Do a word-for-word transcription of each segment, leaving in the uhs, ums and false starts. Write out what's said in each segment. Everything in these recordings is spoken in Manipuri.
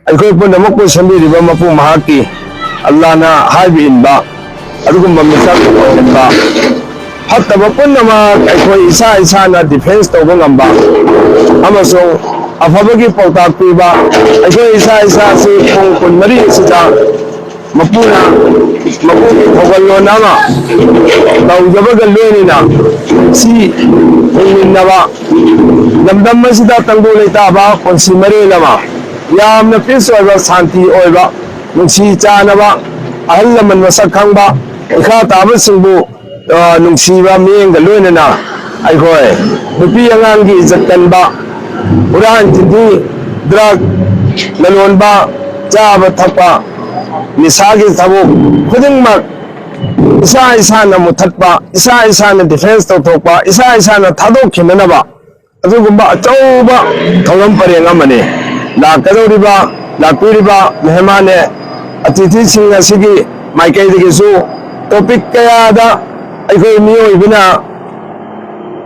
ꯑꯩꯈꯣꯏ ꯄꯨꯝꯅꯃꯛꯄꯨ ꯁꯦꯝꯕꯤꯔꯤꯕ ꯃꯄꯨ ꯃꯍꯥꯛꯀꯤ ꯑꯜꯂꯥꯅ ꯍꯥꯏꯕ ꯏꯟꯕ ꯑꯗꯨꯒꯨꯝꯕ ꯃꯤꯆꯪ ꯑꯣꯏꯍꯟꯕ, ꯐꯠꯇꯕ ꯄꯨꯝꯅꯃꯛ ꯑꯩꯈꯣꯏ ꯏꯁꯥ ꯏꯁꯥꯅ ꯗꯤꯐꯦꯟꯁ ꯇꯧꯕ ꯉꯝꯕ ꯑꯃꯁꯨꯡ ꯑꯐꯕꯒꯤ ꯄꯥꯎꯇꯥꯛ ꯄꯤꯕ, ꯑꯩꯈꯣꯏ ꯏꯁꯥ ꯏꯁꯥꯁꯤ ꯄꯨꯡ ꯀꯨꯟꯃꯔꯤ ꯑꯁꯤꯗ ꯃꯄꯨꯅ ꯃꯄꯨꯒꯤ ꯊꯧꯒꯜꯂꯣꯟ ꯑꯃ ꯇꯧꯖꯕꯒ ꯂꯣꯏꯅꯅ ꯁꯤ ꯍꯤꯡꯃꯤꯟꯅꯕ ꯂꯝꯗꯝ ꯑꯁꯤꯗ ꯇꯪꯗꯨ ꯂꯩꯇꯥꯕ ꯄꯨꯟꯁꯤ ꯃꯔꯦꯜ ꯑꯃ ꯌꯥꯝꯅ ꯄꯤꯁ ꯑꯣꯏꯕ, ꯁꯥꯟꯇꯤ ꯑꯣꯏꯕ, ꯅꯨꯡꯁꯤ ꯆꯥꯟꯅꯕ, ꯑꯍꯜ ꯂꯃꯟ ꯃꯁꯛ ꯈꯪꯕ, ꯏꯈꯥ ꯇꯥꯕꯁꯤꯡꯕꯨ ꯑ, ꯅꯨꯡꯁꯤꯕ ꯃꯤꯠꯌꯦꯡꯒ ꯂꯣꯏꯅꯅ ꯑꯩꯈꯣꯏ ꯅꯨꯄꯤ ꯑꯉꯥꯡꯒꯤ ꯏꯖꯠ ꯀꯟꯕ, ꯍꯨꯔꯥꯟ ꯆꯤꯟꯊꯤ, ꯗ꯭ꯔꯒ ꯂꯂꯣꯟꯕ, ꯆꯥꯕ ꯊꯛꯄ, ꯅꯤꯁꯥꯒꯤ ꯊꯕꯛ ꯈꯨꯗꯤꯡꯃꯛ ꯏꯁꯥ ꯏꯁꯥꯅ ꯃꯨꯊꯠꯄ, ꯏꯁꯥ ꯏꯁꯥꯅ ꯗꯤꯐꯦꯟꯁ ꯇꯧꯊꯣꯛꯄ, ꯏꯁꯥ ꯏꯁꯥꯅ ꯊꯥꯗꯣꯛꯈꯤꯅꯅꯕ ꯑꯗꯨꯒꯨꯝꯕ ꯑꯆꯧꯕ ꯊꯧꯔꯝ ꯄꯔꯦꯡ ꯑꯃꯅꯤ꯫ ꯂꯥꯛꯀꯗꯧꯔꯤꯕ, ꯂꯥꯛꯄꯤꯔꯤꯕ ꯃꯦꯍꯃꯥꯟꯅꯦ ꯑꯇꯤꯊꯤꯁꯤꯡ ꯑꯁꯤꯒꯤ ꯃꯥꯏꯀꯩꯗꯒꯤꯁꯨ ꯇꯣꯄꯤꯛ ꯀꯌꯥꯗ ꯑꯩꯈꯣꯏ ꯃꯤꯑꯣꯏꯕꯅ,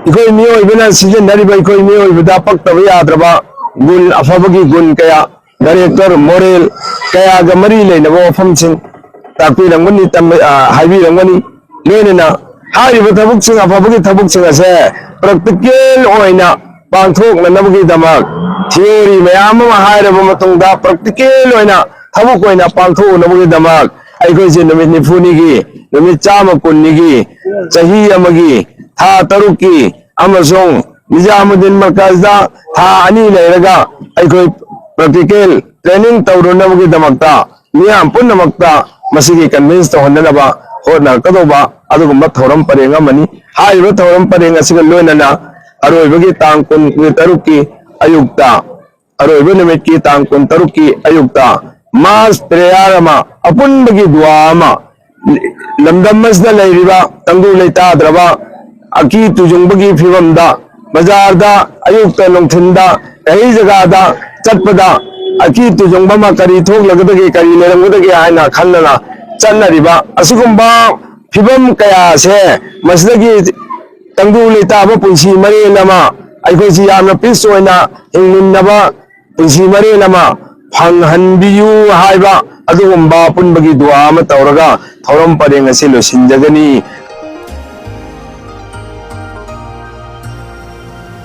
ꯑꯩꯈꯣꯏ ꯃꯤꯑꯣꯏꯕꯅ ꯁꯤꯖꯤꯟꯅꯔꯤꯕ, ꯑꯩꯈꯣꯏ ꯃꯤꯑꯣꯏꯕꯗ ꯄꯛꯇꯕ ꯌꯥꯗ꯭ꯔꯕ ꯒꯨꯟ, ꯑꯐꯕꯒꯤ ꯒꯨꯟ ꯀꯌꯥ, ꯀꯦꯔꯦꯛꯇꯔ, ꯃꯣꯔꯦꯜ ꯀꯌꯥꯒ ꯃꯔꯤ ꯂꯩꯅꯕ ꯋꯥꯐꯝꯁꯤꯡ ꯇꯥꯛꯄꯤꯔꯝꯒꯅꯤ, ꯇꯝꯕ-, ꯑ, ꯍꯥꯏꯕꯤꯔꯝꯒꯅꯤ꯫ ꯂꯣꯏꯅꯅ ꯍꯥꯏꯔꯤꯕ ꯊꯕꯛꯁꯤꯡ, ꯑꯐꯕꯒꯤ ꯊꯕꯛꯁꯤꯡ ꯑꯁꯦ ꯄ꯭ꯔꯦꯛꯇꯤꯀꯦꯜ ꯑꯣꯏꯅ ꯄꯥꯡꯊꯣꯛꯅꯅꯕꯒꯤꯗꯃꯛ ꯊꯤꯑꯣꯔꯤ ꯃꯌꯥꯝ ꯑꯃ ꯍꯥꯏꯔꯕ ꯃꯇꯨꯡꯗ ꯄ꯭ꯔꯦꯛꯇꯤꯀꯦꯜ ꯑꯣꯏꯅ ꯊꯕꯛ ꯑꯣꯏꯅ ꯄꯥꯡꯊꯣꯛꯅꯕꯒꯤꯗꯃꯛ ꯑꯩꯈꯣꯏꯁꯦ ꯅꯨꯃꯤꯠ ꯅꯤꯐꯨꯅꯤꯒꯤ, ꯅꯨꯃꯤꯠ ꯆꯥꯝꯃ ꯀꯨꯟꯅꯤꯒꯤ, ꯆꯍꯤ ꯑꯃꯒꯤ, ꯊꯥ ꯇꯔꯨꯛꯀꯤ ꯑꯃꯁꯨꯡ ꯅꯤꯖꯥꯃꯨꯗꯤꯟ ꯃꯔꯀꯖꯗ ꯊꯥ ꯑꯅꯤ ꯂꯩꯔꯒ ꯑꯩꯈꯣꯏ ꯄ꯭ꯔꯦꯛꯇꯤꯀꯦꯜ ꯇ꯭ꯔꯦꯅꯤꯡ ꯇꯧꯔꯨꯅꯕꯒꯤꯗꯃꯛꯇ ꯃꯤꯌꯥꯝ ꯄꯨꯝꯅꯃꯛꯇ ꯃꯁꯤꯒꯤ ꯀꯟꯚꯤꯟꯁ ꯇꯧꯍꯟꯅꯅꯕ ꯍꯣꯠꯅꯔꯛꯀꯗꯧꯕ ꯑꯗꯨꯒꯨꯝꯕ ꯊꯧꯔꯝ ꯄꯔꯦꯡ ꯑꯃꯅꯤ꯫ ꯍꯥꯏꯔꯤꯕ ꯊꯧꯔꯝ ꯄꯔꯦꯡ ꯑꯁꯤꯒ ꯂꯣꯏꯅꯅ ꯑꯔꯣꯏꯕꯒꯤ ꯇꯥꯡ ꯀꯨꯟꯇꯔꯨꯛꯀꯤ ꯑꯌꯨꯛꯇ, ꯑꯔꯣꯏꯕ ꯅꯨꯃꯤꯠꯀꯤ ꯇꯥꯡ ꯀꯨꯟꯇꯔꯨꯛꯀꯤ ꯑꯌꯨꯛꯇ ꯃꯥꯁ ꯄ꯭ꯔꯦꯌꯔ ꯑꯃ, ꯑꯄꯨꯟꯕꯒꯤ ꯗꯨꯋꯥ ꯑꯃ, ꯂꯝꯗꯝ ꯑꯁꯤꯗ ꯂꯩꯔꯤꯕ ꯇꯪꯗꯨ ꯂꯩꯇꯥꯗ꯭ꯔꯕ ꯑꯀꯤ ꯇꯨꯖꯨꯡꯕꯒꯤ ꯐꯤꯕꯝꯗ, ꯕꯖꯥꯔꯗ ꯑꯌꯨꯛꯇ ꯅꯨꯡꯊꯤꯟꯗ ꯀꯩ ꯖꯒꯥꯗ ꯆꯠꯄꯗ ꯑꯀꯤ ꯇꯨꯖꯨꯡꯕ ꯑꯃ ꯀꯔꯤ ꯊꯣꯛꯂꯒꯗꯒꯦ, ꯀꯔꯤ ꯂꯩꯔꯝꯒꯗꯒꯦ ꯍꯥꯏꯅ ꯈꯟꯗꯅ ꯆꯠꯅꯔꯤꯕ ꯑꯁꯤꯒꯨꯝꯕ ꯐꯤꯕꯝ ꯀꯌꯥ ꯑꯁꯦ ꯃꯁꯤꯗꯒꯤ ꯇꯪꯗꯨ ꯂꯩꯇꯥꯕ ꯄꯨꯟꯁꯤ ꯃꯔꯦꯜ ꯑꯃ, ꯑꯩꯈꯣꯏꯁꯤ ꯌꯥꯝꯅ ꯄꯤꯁ ꯑꯣꯏꯅ ꯍꯤꯡꯃꯤꯟꯅꯕ ꯄꯨꯟꯁꯤ ꯃꯔꯦꯜ ꯑꯃ ꯐꯪꯍꯟꯕꯤꯌꯨ ꯍꯥꯏꯕ ꯑꯗꯨꯒꯨꯝꯕ ꯑꯄꯨꯟꯕꯒꯤ ꯗꯨꯋꯥ ꯑꯃ ꯇꯧꯔꯒ ꯊꯧꯔꯝ ꯄꯔꯦꯡ ꯑꯁꯤ ꯂꯣꯏꯁꯤꯟꯖꯒꯅꯤ꯫